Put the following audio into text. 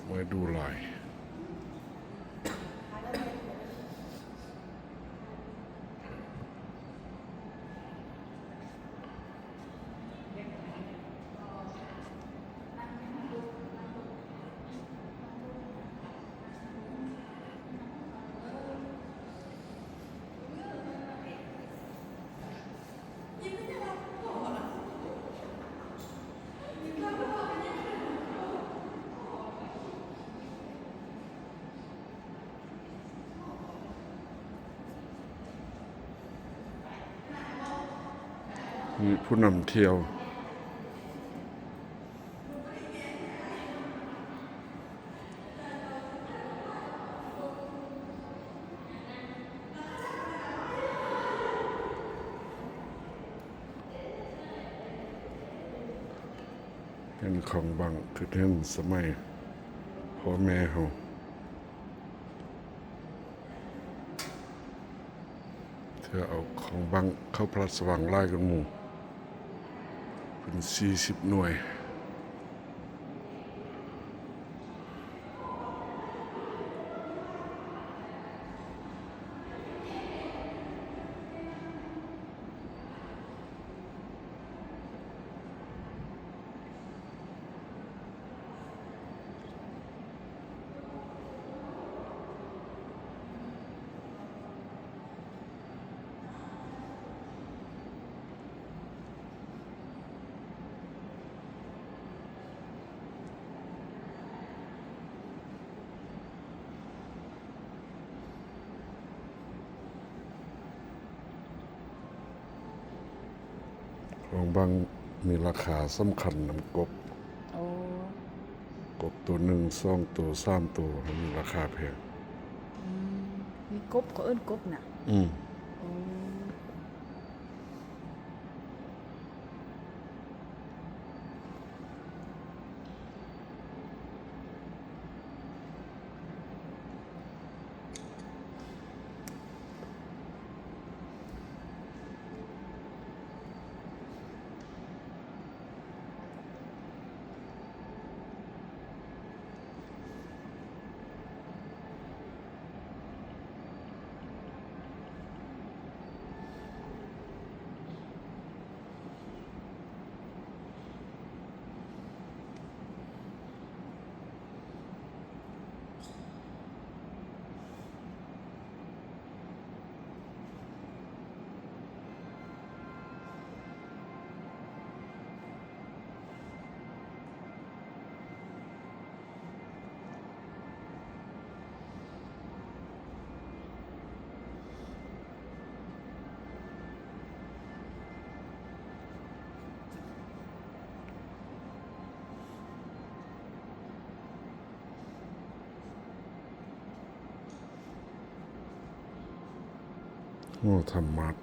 ເມື່ອຍດູຫຼາຍ. ມີຜູ້ນຳທ່ຽວ. ເປັນຂອງບັງ ຄືເຖິງສະໄໝພໍ່ແມ່ເຮົາ. ເທື່ອເອົາຂອງບັງເຂົ້າພະລາຊະວັງຫຼາຍກວ່າໝູ່ ເປັນສີ່ສິບໜ່ວຍ. ຂອງບັງມີລາຄາສຳຄັນນຳກົບ. ໂອ້ ກົບໂຕໜຶ່ງ ສອງໂຕ ສາມໂຕ ມັນມີລາຄາແພງ. ອືມ ມີກົບ ເຂົາເອີ້ນກົບນະ. ອືມ ໂອ້. ໂອ້ ທຳມາດ.